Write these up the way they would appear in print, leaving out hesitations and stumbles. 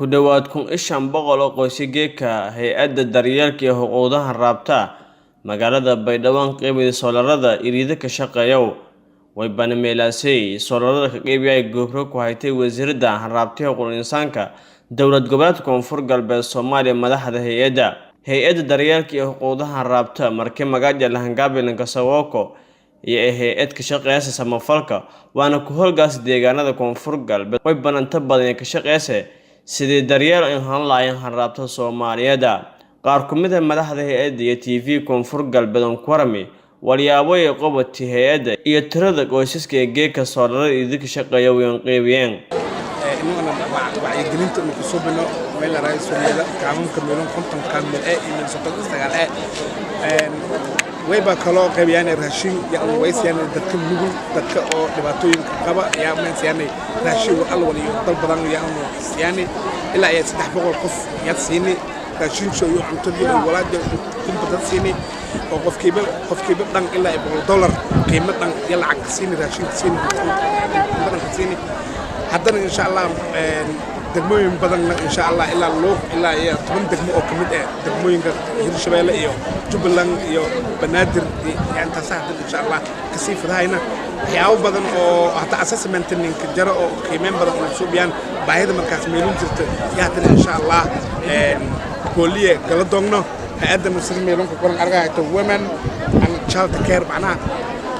Ku dhawaad 1500 oo qoysas geedka Hay'adda Daryeelka iyo Xuquuqda Hanraabta magaalada Baydhabo qeybida soolarada iriida ka shaqeeyo way banameelaasay soolarada ka qeybiyay goobro ku haytay wasiirada hanraabta xuquuqul insaanka dowlad goboleedka Koonfur Galbeed Soomaaliya. Madaxda hay'adda daryeelka iyo xuquuqda hanraabta markii magaca Lahangaabilanka Sawoko iyo ee hay'ad ka shaqeysa samafalka waana ku howlgaas deegaanada Koonfur Galbeed way bananta badan ka shaqeysa sidii daryeel in han lahayn hanraabta Soomaaliyeed. Qaar ku mid ah madaxda hay'adda iyo TV Koonfur Galbeed on ku warami walyaabo ay qabatay hay'adda iyo tirada qoysaska ee geedka soolarada idinka shaqeeya way qeybiyeen. Inaguna wacyigelinta inu kusoo bino meel la raayay kaamunka meelon 50 kaamil ee iyo 39 ee wayba kaloo qaybiyaan raashin ya waysiyaan dadka nugul, dadka oo dhibaatooyinka qaba yaa meen raashin wal wal iyo dal badan yaa siyaani ilaa iyo 300 qof yaad siini raashin soo iyo cuntadii iyo walaad kun badan siini oo qofkiiba dhan ilaa $100 qiimo dhan iyo lacag siini, raashin siini, badan siini. Haddana insha Allah degmooyin badanna insha Allah ilaa Luuq ilaa iyo 10 degmo oo ka mid ah degmooyinka Hirshabeelle iyo Jubbaland iyo Banaadir intaas hadda insha Allah kasii fadahayna waxyaabo badan oo hata assessment ninka jaro oo qiimeyn badan oo suubiyaan baahida markaas meelun jirta iyo haddana insha Allah booliye gala doogno. Hay'adda sida meelunka qoran argahayto Women and Child Care, macnaha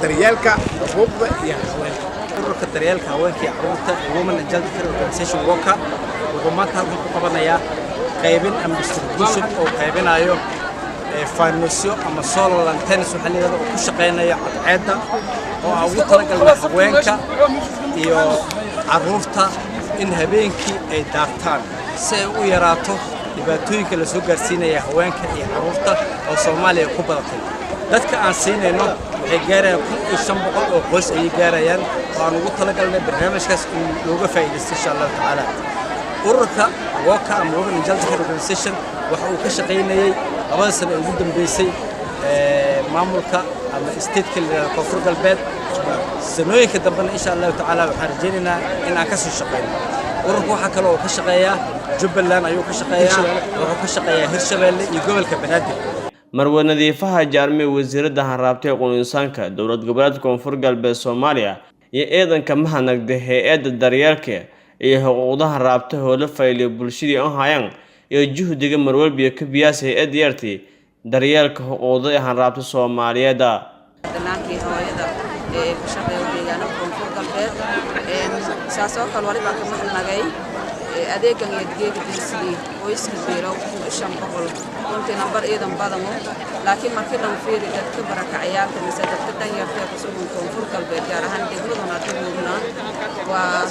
daryeelka xuquuqda iyo haweenka. Ururka daryeelka haweenka iyo carruurta ee Women and Child Care Organization, WOCA, wuxuu maanta halkan ku qabanayaa qaybin ama distribution oo qaybinayo faanuusyo ama solar lanterns waxaa la yidhahda oo ku shaqaynaya cadceedda oo aan ugu talagalnay haweenka iyo carruurta in habeenkii ay daartaan si ay u yaraato dhibaatooyinka la soo gaarsiinaya haweenka iyo carruurta oo Soomaaliya ku badatay. Dadka aan siinayno waxay gaarayaan 1500 oo qoys ayay gaarayaan oo aan ugu talagalnay barnaamijkaas in looga faa'iidaysto insha Allahu tacaala. Ururka WOCA ama Women and Child Care Organization waxa uu ka shaqaynayay labada sano ee ugu dambeysay maamulka ama stateka la yidhahdo Koonfur Galbeed. Sanooyinka dambena insha Allahu tacaala waxaan rajaynaynaa in aan ka sii shaqayno. Ururka waxaa kale oo ka shaqeeyaa Jubbaland ayuu ka shaqeeyaa, wuxuu ka shaqeeyaa Hirshabeelle iyo gobolka Banaadir. Marwe Nadiifaha Jaarme, wasiirada hanraabta xuquuqul insaanka dowlad goboleedka Koonfur Galbeed Soomaaliya iyo ciidanka mahadnaqday hay'adda daryeelka iyo xuquuqda hanraabta howlo fayliyo bulshadii oo hayaan iyo juhdiga marwalbiyo ka biyaas hay'adda yartay daryeelka xuquuqda ee hanraabta Soomaaliyeed. Dallaankii hooyada ee ka shaqeeya deegaanada Koonfur Galbeed saasoo kale walibaa ka mahadnagay adeegan iyo geega dirsidii qoyska beerow 1500. Runtii nambar iidan badano, laakiin markii lan fiiri dadka barakacayaalka mise dadka danyarta ee kusugan Koonfur Galbeed, gaar ahaan degmaduna hadda waa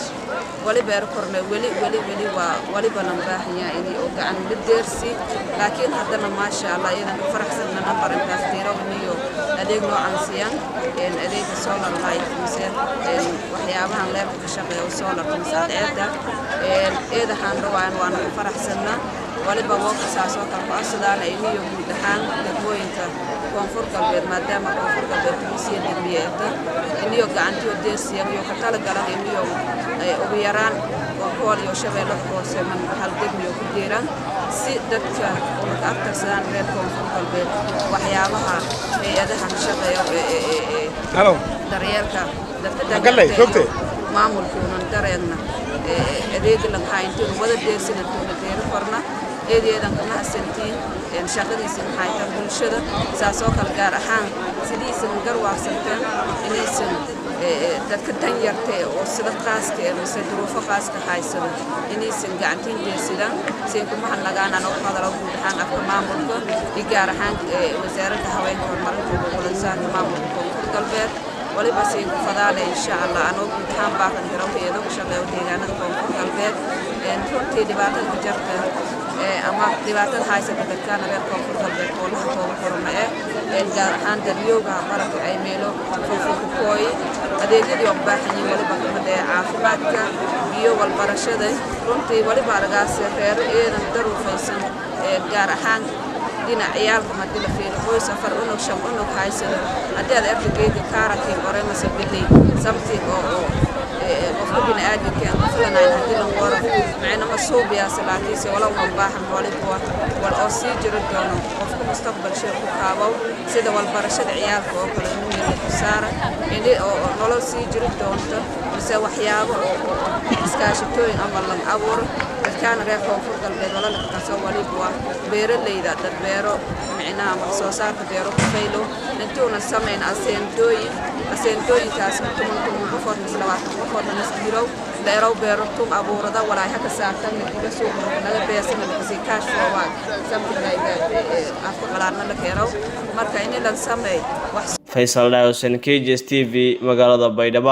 wali beer korne, weli weli weli waa waliba lan baahanyaa inay oo gacan la deersi. Laakiin haddana maasha Allah iyadan ka faraxsanna nambar intaas diiro iyo adeeg noocan siiyaan, adeega solar light mise waxyaabahan leerka ka shaqeeya solarka mise cadceedda eedahaan dhawaan, waana ku faraxsanna. Waliba WOCA saasoo kale ku codsadaan iniyo guud ahaan degmooyinka Koonfur Galbeed, maadaama Koonfur Galbeed tumisiya degmiyeeta, iniyo gacantiyo deersiyan iyo ka tala galan iniyo ugu yaraan Bokool iyo Shabeellada Hoose man hal degmiyo ku deeraan si dadka una ka abtirsadaan reer Koonfur Galbeed waxyaabaha hay'adaha ka shaqeeya daryeelka dadka danyarta maamulkuunan dareegna adeega lanhaa intuuna wada deersin intuuna deeri korna. Eedeedan kama hasantiin shaqadiisa maxaytan bulshada saasoo kale, gaar ahaan sidiisan garwaaqsanteen inaysan dadka danyarta oo sida qaaska ee mise duruufo qaaska haysada inaysan gacantiin deersidaan siin kuma hadlagaan. Anoo ku hadalo guud ahaan afka maamulka iyo gaar ahaan Wasaaradda Haweenka, Horumarinta Xuquuqul Insaanka maamulka Koonfur Galbeed, waliba siin ku fadaale insha Allah anoo guud ahaan baaqan diro hay'ado ka shaqeeyo deegaanada Koonfur Galbeed. Runtii dhibaatada jarta ama dhibaatada haysata dadkaana reer Koonfur Galbeed oo laha kooba korona eh, gaar ahaan daryooga baraka ay meelo fogfog adeegyadii oo baahan yihiin, waliba kamid ee caafimaadka, biyo, walbarashada. Runtii waliba aragaas reero eedan daruufaysan, gaar ahaan dhinac ciyaalka. Haddii la fiiro qoys afar unug, shan unug haysado, haddii aad arka geega kaarankii hore mase bilay something oo Qofka bini'aadamka aan ku filanayn haddii lan waro macna ma suubiyaase, laakiinse walow man baahan waliba wal oo sii jiri doono qofka mustaqbal shay ku kaabow, sida walbarashada ciyaalka oo kale inuu meel ku saara ini oo nolol sii jiri doonto, mise waxyaabo oo iskaashatooyin ama lan abuuro. Dadkaana reer Koonfur Galbeed wala kasoo waliba waa beeralayda, dad beero micnaha wax soo saarka beero ku faylo. Intuuna samayn aseendooyin, aseendooyinkaas 10 10 qofood mise 20 qofood lanas dirow dheerow beero tum abuurada walaay haka saartan diba suuqa naga beesana lakasii cash for work, something like that, afka qalaadna la keeno. Marka in lan sameey wax. Faysal Dhaawsan, KGS TV, magaalada Baydhabo.